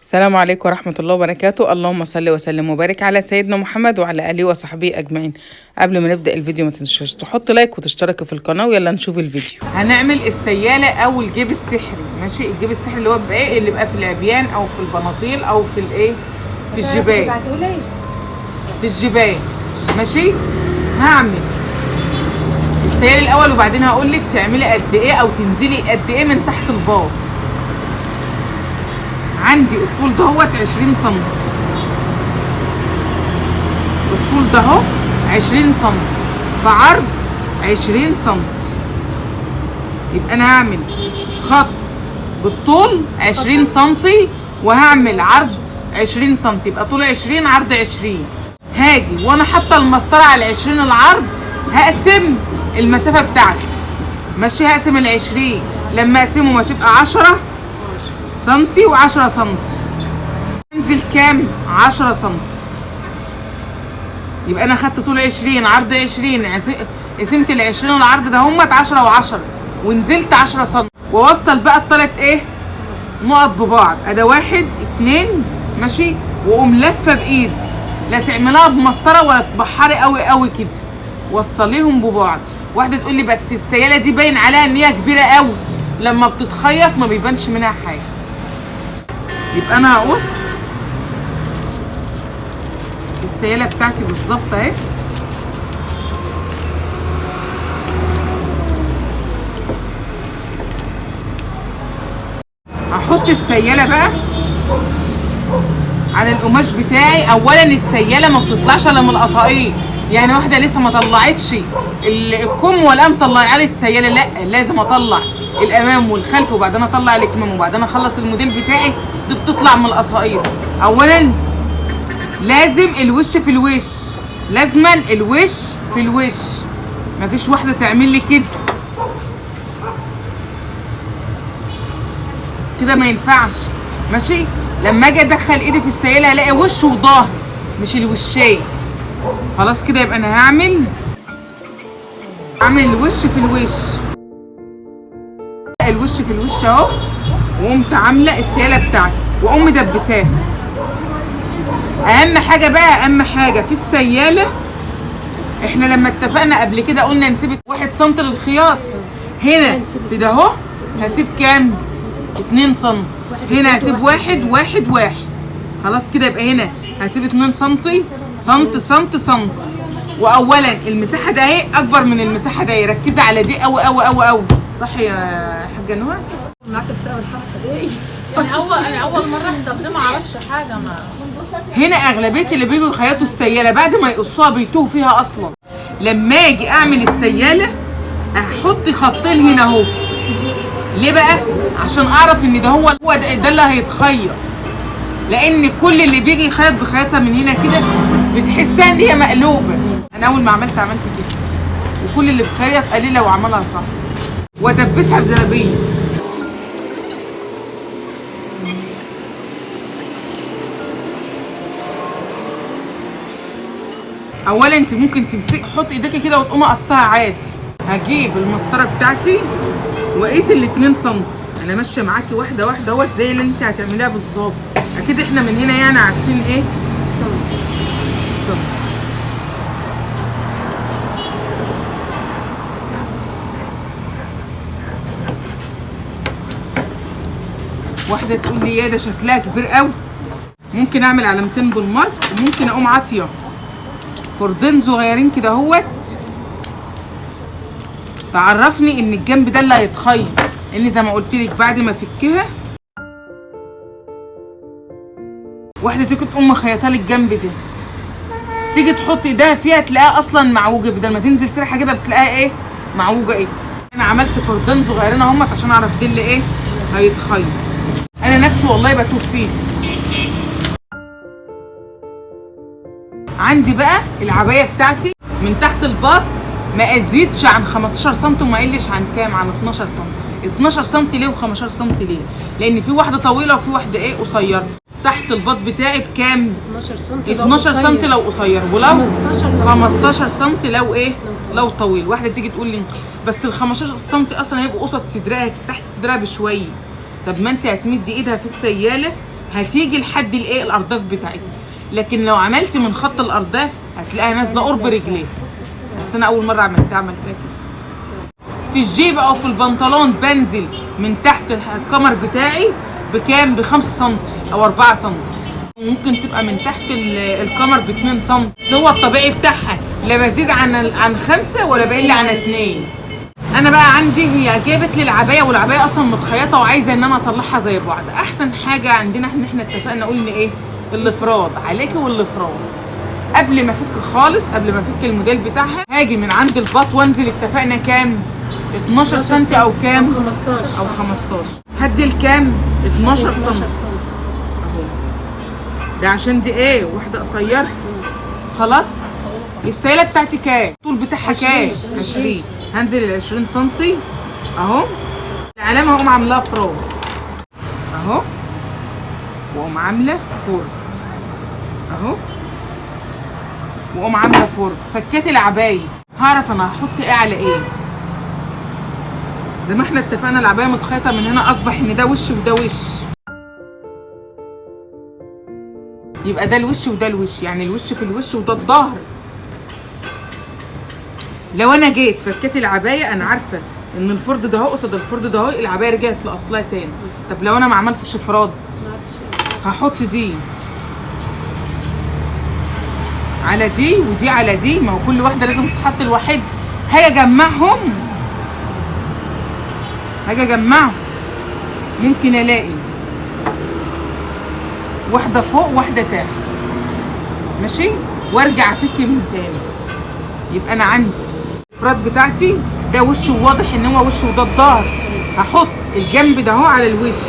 السلام عليكم ورحمة الله وبركاته. اللهم صل وسلم وبارك على سيدنا محمد وعلى آله وصحبه أجمعين. قبل ما نبدأ الفيديو ما تنسوش تحط like وتشترك في القناة، ويلا نشوف الفيديو. هنعمل السيالة أو الجيب السحري، ماشي؟ الجيب السحري اللي هو بقى ايه؟ اللي بقى في العبيان أو في البناطيل أو في الايه، في الجبال، في الجبال، ماشي؟ هعمل السيالة الأول وبعدين هقول لك تعملي قد ايه أو تنزلي قد ايه من تحت الباط. عندي الطول دهوت 20 سم، الطول ده اهو 20 سم في عرض 20 سم، يبقى انا هعمل خط بالطول 20 سم وهعمل عرض 20 سم، يبقى طول 20 عرض 20. هاجي وانا حاطه المسطره على 20 العرض هقسم المسافة بتاعتي، ماشي؟ هقسم ال 20، لما اقسمه ما تبقى 10 سنتي و10 سنتي، انزل كام؟ 10 سنتي. يبقى انا خدت طول 20 عرض 20، قسمت ال 20 والعرض ده همت 10 و10 ونزلت 10 سنتي، واوصل بقى التلات ايه؟ نقط ببعض، ادا 1 2، ماشي؟ واقوم لفه بايدي، لا تعملها بمسطره ولا تبحري قوي قوي كده، وصليهم ببعض. واحدة تقول لي بس السياله دي باين عليها ان هي كبيرة قوي، لما بتتخيط ما بيبانش منها حاجة. يبقى انا هقص السياله بتاعتي بالظبط اهي، هحط السياله بقى على القماش بتاعي. اولا السياله ما بتطلعش الا من القصاقير، يعني واحدة لسه ما طلعتش الكم ولا مطلعه لي السياله، لا لازم اطلع الامام والخلف وبعدين اطلع الكمام وبعدين اخلص الموديل بتاعي، دي بتطلع من القصاقيص. اولا لازم الوش في الوش، لازما الوش في الوش، مفيش واحدة تعمل لي كده كده، ما ينفعش، ماشي؟ لما اجي ادخل ايدي في السياله الاقي وش وظهر مش الوشين. خلاص كده يبقى انا هعمل الوش في الوش، الوش في الوش اهو، وقمت عامله السياله بتاعتي واقوم مدبساها. اهم حاجة بقى، اهم حاجة في السياله، احنا لما اتفقنا قبل كده قلنا نسيب 1 سم للخياط، هنا في ده اهو هسيب كام؟ 2 سم، هنا هسيب 1 1 1. خلاص كده يبقى هنا هسيب 2 سم سم سم سم. واولا المساحة ده اهي اكبر من المساحة ده، ركزي على دي قوي قوي قوي قوي، صح يا حاجة نهى؟ معاك الساعة والحركة دي. انا اول مرة احضر ما اعرفش حاجة. ما هنا اغلبية اللي بيجوا يخيطوا السياله بعد ما يقصوها بيتوه فيها اصلا. لما اجي اعمل السياله احط خطين هنا اهو، ليه بقى؟ عشان اعرف ان ده هو ده اللي هيتخيط، لان كل اللي بيجي يخيط بخياطه من هنا كده بتحسها ان هي مقلوبة. انا اول ما عملت كده، وكل اللي بخيط قال لي لو عملها صح، وادبسها بدبابيس. اولا انت ممكن تمسكي حط ايديكي كده وتقومي قصها عادي. هجيب المسطره بتاعتي واقيس ال 2 سم، انا ماشية معاكي واحدة واحدة اهوت زي اللي انت هتعمليها بالظبط. اكيد احنا من هنا يعني عارفين ايه السم. واحدة تقول لي يا ده شكلها كبير قوي، ممكن اعمل علامتين بالمارك، وممكن اقوم عاطيه فردين صغيرين كده اهوت تعرفني ان الجنب ده اللي هيتخيط، لان زي ما قلت لك بعد ما افكها واحدة تيجي تقوم مخيطه لي الجنب ده، تيجي تحط ايديها فيها تلاقيها اصلا معوجة، بدل ما تنزل سرحه كده بتلاقيها ايه؟ معوجة. ايه انا عملت فردين صغيرين اهمت عشان اعرف دي اللي ايه هيتخيط. انا نفسي والله بتوه فيه. عندي بقى العباية بتاعتي من تحت الباط ما ازيدش عن 15 سم وما اقلش عن كام؟ عن 12 سم. 12 سم ليه و15 سم ليه؟ لان في واحدة طويلة وفي واحدة ايه قصيرة. تحت الباط بتاعي بكام؟ 12 سم. 12 سم لو قصير، ولو 15 سم لو ايه؟ لو طويل. واحدة تيجي تقول لي بس ال 15 سم اصلا هيبقوا قصاد صدرها، تحت صدرها بشوية. طب ما انت هتمدي ايدها في السياله هتيجي لحد الايه؟ الارداف بتاعتي. لكن لو عملتي من خط الارداف هتلاقيها نازله قرب رجليها. بس انا اول مرة عملتها كده. في الجيب او في البنطلون بنزل من تحت الكمر بتاعي بكام؟ ب5 سم او 4 سم. ممكن تبقى من تحت الكمر ب2 سم، بس هو الطبيعي بتاعها لا بزيد عن 5 ولا بقل عن 2. انا بقى عندي هي جابت لي العباية، والعبايه اصلا متخيطه وعايزه ان انا اطلعها زي بعض. احسن حاجة عندنا ان احنا اتفقنا قلنا ايه؟ الافراد عليكي والافراد. قبل ما افك خالص، قبل ما افك الموديل بتاعها، هاجي من عند الباط وانزل. اتفقنا كام؟ 12 سم او كام؟ 15 او 15. هدي الكام؟ 12 سم اهو. ده عشان دي ايه؟ واحدة قصيرة. خلاص. السيله بتاعتي كام؟ الطول بتاعها كام؟ 20. هنزل ال 20 سم اهو. العلامة هقوم عاملاها فراد اهو، واقوم عامله فرد اهو، واقوم عامله فرد. فكيت العباية، هعرف انا هحط ايه على ايه. زي ما احنا اتفقنا العباية متخيطه من هنا، اصبح ان ده وش وده وش، يبقى ده الوش وده الوش، يعني الوش في الوش وده الظهر. لو انا جيت فكيت العباية انا عارفه ان الفرد ده اهو قصاد الفرد ده اهو، العباية رجعت لاصلها تاني. طب لو انا ما عملتش افراد، هحط دي على دي ودي على دي، ما هو كل واحدة لازم تتحط لوحدها. هاجي اجمعهم، هاجي اجمعهم، ممكن الاقي واحدة فوق واحدة تحت، ماشي، وارجع افك من تاني. يبقى انا عندي الافراد بتاعتي ده وش، واضح ان هو وش وده الظهر. هحط الجنب ده اهو على الوش،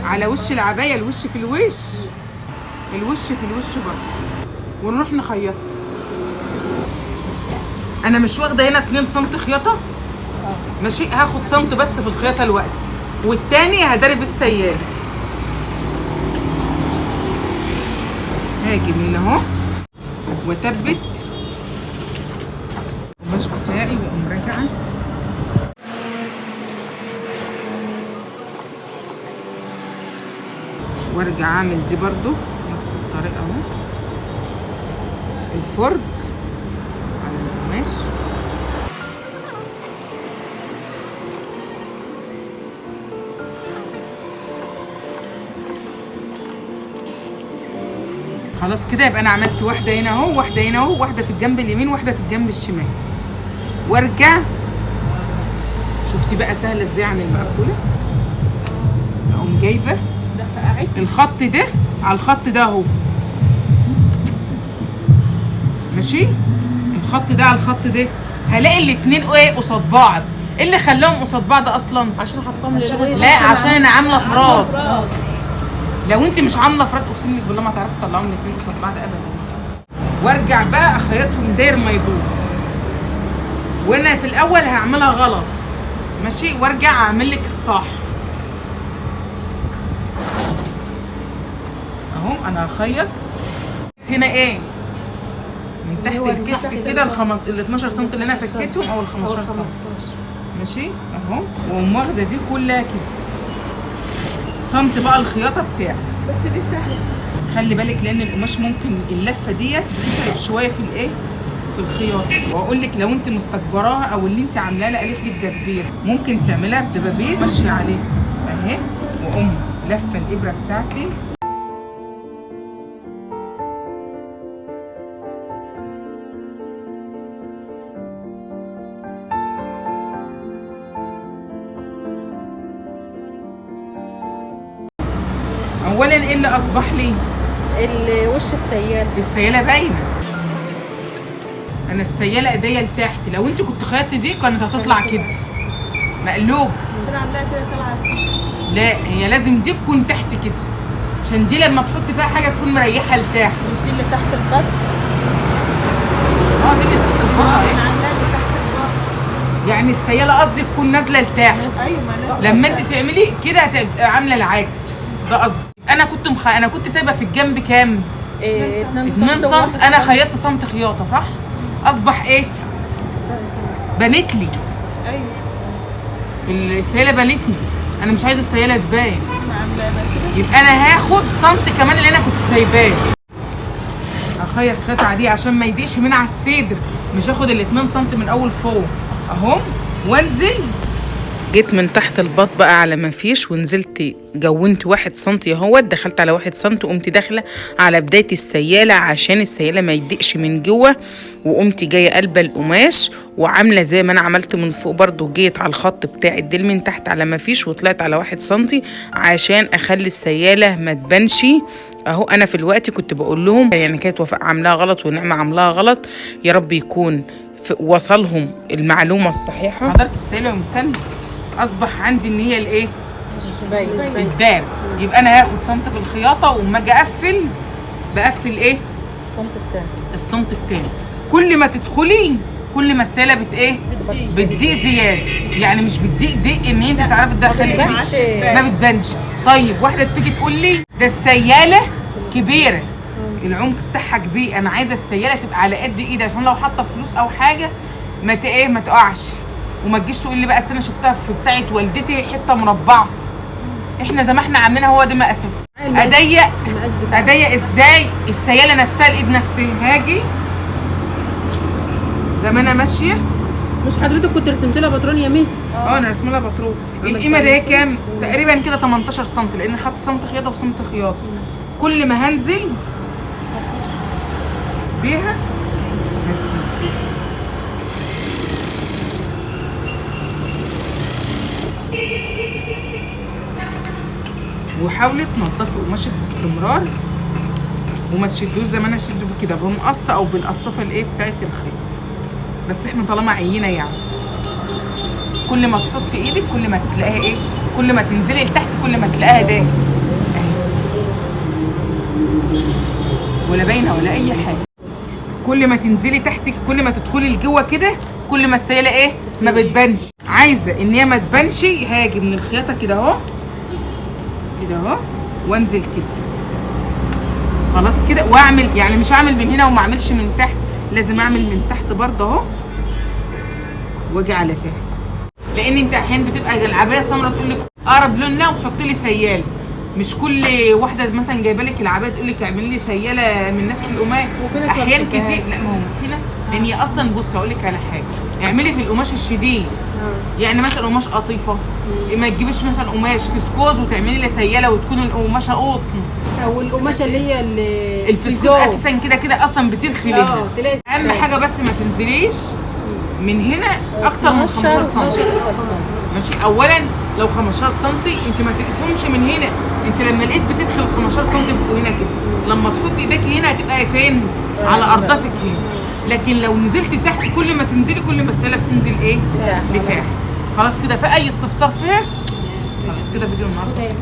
على وش العباية، الوش في الوش، الوش في الوش برضه، ونروح نخيط. انا مش واخده هنا 2 سم خياطة، ماشي، هاخد سم بس في الخياطة دلوقتي، والتاني هداري بالسياله. هاجي من اهو واتبت القماش بتاعي واقوم راجعه. وارجع اعمل دي برضو نفس الطريقة اهو، الفرد على القماش. خلاص كده يبقى انا عملت واحدة هنا اهو، واحدة هنا اهو، واحدة في الجنب اليمين، واحدة في الجنب الشمال. وارجع، شفتي بقى سهلة ازاي عن المقفولة؟ اقوم جايبه الخط ده على الخط ده اهو، ماشي، الخط ده على الخط ده، هلاقي الاتنين ايه قصاد بعض. ايه اللي خلاهم قصاد بعض اصلا؟ عشان حطهم للوش. لا، عشان انا عامله افراد. لو انت مش عامله افراد اقسم لك بالله ما تعرفي تطلعهم الاتنين قصاد بعض ابدا. وارجع بقى اخيطهم داير ما يدور، وانا في الاول هعملها غلط، ماشي، وارجع اعمل لك الصح اهو. انا هخيط هنا ايه من تحت الكتف كده ال 12 سم اللي انا فكيتهم او ال 15 سم، ماشي اهو. واقوم واخده دي كلها كده سنتي بقى الخياطة بتاعي. بس دي سهلة، خلي بالك، لان القماش ممكن اللفة ديت تتعب شوية في الايه، في الخياطة. واقول لك لو انت مستكبراها او اللي انت عاملاها لها قالت لك ده كبير، ممكن تعملها بدبابيس ماشية عليها اهي. واقوم لفه الابره بتاعتي اولا. ايه اللي اصبح لي؟ الوش السياله، السياله باينة. انا السياله ايديا لتحت، لو انت كنت خيطتي دي كانت هتطلع كده مقلوب. مش انا عاملاها كده طلعت؟ لا، هي لازم دي تكون تحت كده، عشان دي لما تحط فيها حاجة تكون مريحه لتحت. مش دي اللي تحت البط؟ اه دي اللي تحت البط. انا عاملاها اللي تحت البط، يعني السياله قصدي تكون نازله لتحت. ايوه، ما نازله. لما انت تعملي كده هتبقى عامله العكس، ده قصدي. انا كنت سايبه في الجنب كام؟ 2 سم. انا خيطت سم خياطة صح؟ اصبح ايه؟ بنت لي. ايوه، السياله بنتني، انا مش عايزه السياله تبان. يبقى انا هاخد سنتي كمان اللي انا كنت سايباه. اخيط خيط عادي عشان ما يضيقش من على الصدر، مش هاخد ال 2 سم من اول فوق اهو وانزل. جيت من تحت البط بقى على ما فيش، ونزلت جونت 1 سم اهوت، دخلت على 1 سم وقمت داخله على بداية السياله عشان السياله ما يضيقش من جوه، وقمت جاية قلبه القماش وعامله زي ما انا عملت من فوق برضو، جيت على الخط بتاع الديل من تحت على ما فيش وطلعت على 1 سم عشان اخلي السياله ما تبانش اهو. انا في الوقت كنت بقول لهم يعني كانت وفاء عاملاها غلط ونعمه عاملاها غلط، يا رب يكون وصلهم المعلومة الصحيحة. حضرت السياله يا مسلم اصبح عندي ان هي الايه؟ الدار. يبقى انا هاخد سنت في الخياطة، واما اجي اقفل بقفل ايه؟ السنت التاني. السنت التاني. كل ما تدخلي كل ما السياله بت ايه؟ بتضيق زيادة، يعني مش بتضيق ضيق ان انت تعرفي تدخلي ايدك، ما بتبانش. طيب واحدة بتيجي تقول لي ده السياله كبيرة، العمق بتاعها كبير، انا عايزه السياله تبقى على قد ايدي عشان لو حاطه فلوس او حاجة ما ايه ما تقعش، وما تجيش تقول لي بقى اصل انا شفتها في بتاعه والدتي حتة مربعه. احنا زي ما احنا عاملينها هو دي مقاسات. اضيق اضيق ازاي؟ السياله نفسها الايد نفسها. هاجي زي ما انا ماشية. مش حضرتك كنت رسمت لها باترون يا ميس؟ اه انا رسمت لها باترون. القيمة ده كام؟ تقريبا كده 18 سم، لان خدت سم خياطة وسم خياطة. كل ما هنزل بيها هدي. وحاولي تنضفي قماشك باستمرار وما تشدوش زي ما انا شده كده بمقص او بالقصافه الايه بتاعت الخيط، بس احنا طالما عينه يعني كل ما تحطي ايدك كل ما تلاقيها ايه، كل ما تنزلي لتحت كل ما تلاقيها دافي ولا باينة ولا اي حاجة. كل ما تنزلي تحت كل ما تدخلي لجوه كده كل ما السياله ايه ما بتبانش. عايزه ان هي ما تبانش هاجي من الخياطة كده اهو كده اهو وانزل كده خلاص كده، واعمل يعني مش هعمل من هنا وما اعملش من تحت، لازم اعمل من تحت برضه اهو واجي على تحت، لان انت احيانا بتبقى العباية سمرا تقول لك اقرب لون لها وحط لي سياله. مش كل واحدة مثلا جايبه لك العباية تقول لك اعملي لي سياله من نفس القماش. احيان كتير لا، ما هو في ناس لان هي اصلا بص هقول لك على حاجة، اعملي في القماش الشديد يعني مثلا قماش قطيفة، ما تجيبيش مثلا قماش فسكوز وتعملي لي سياله وتكون القماشه قطن، او القماشه اللي هي الفسكوز اساسا كده كده اصلا بترخي ليها. اهم حاجة بس ما تنزليش من هنا اكتر من 15 سم. ماشي، اولا لو 15 سم انت ما تقسمش من هنا، انت لما لقيت بتدخل 15 سم بيبقوا هنا كده، لما تحطي ايدك هنا هتبقى فين؟ على اردافك هنا. لكن لو نزلت تحت كل ما تنزلي كل ما السياله بتنزل ايه؟ لتحت. خلاص كده، في اي استفسار فيها؟ خلاص كده فيديو النهارده.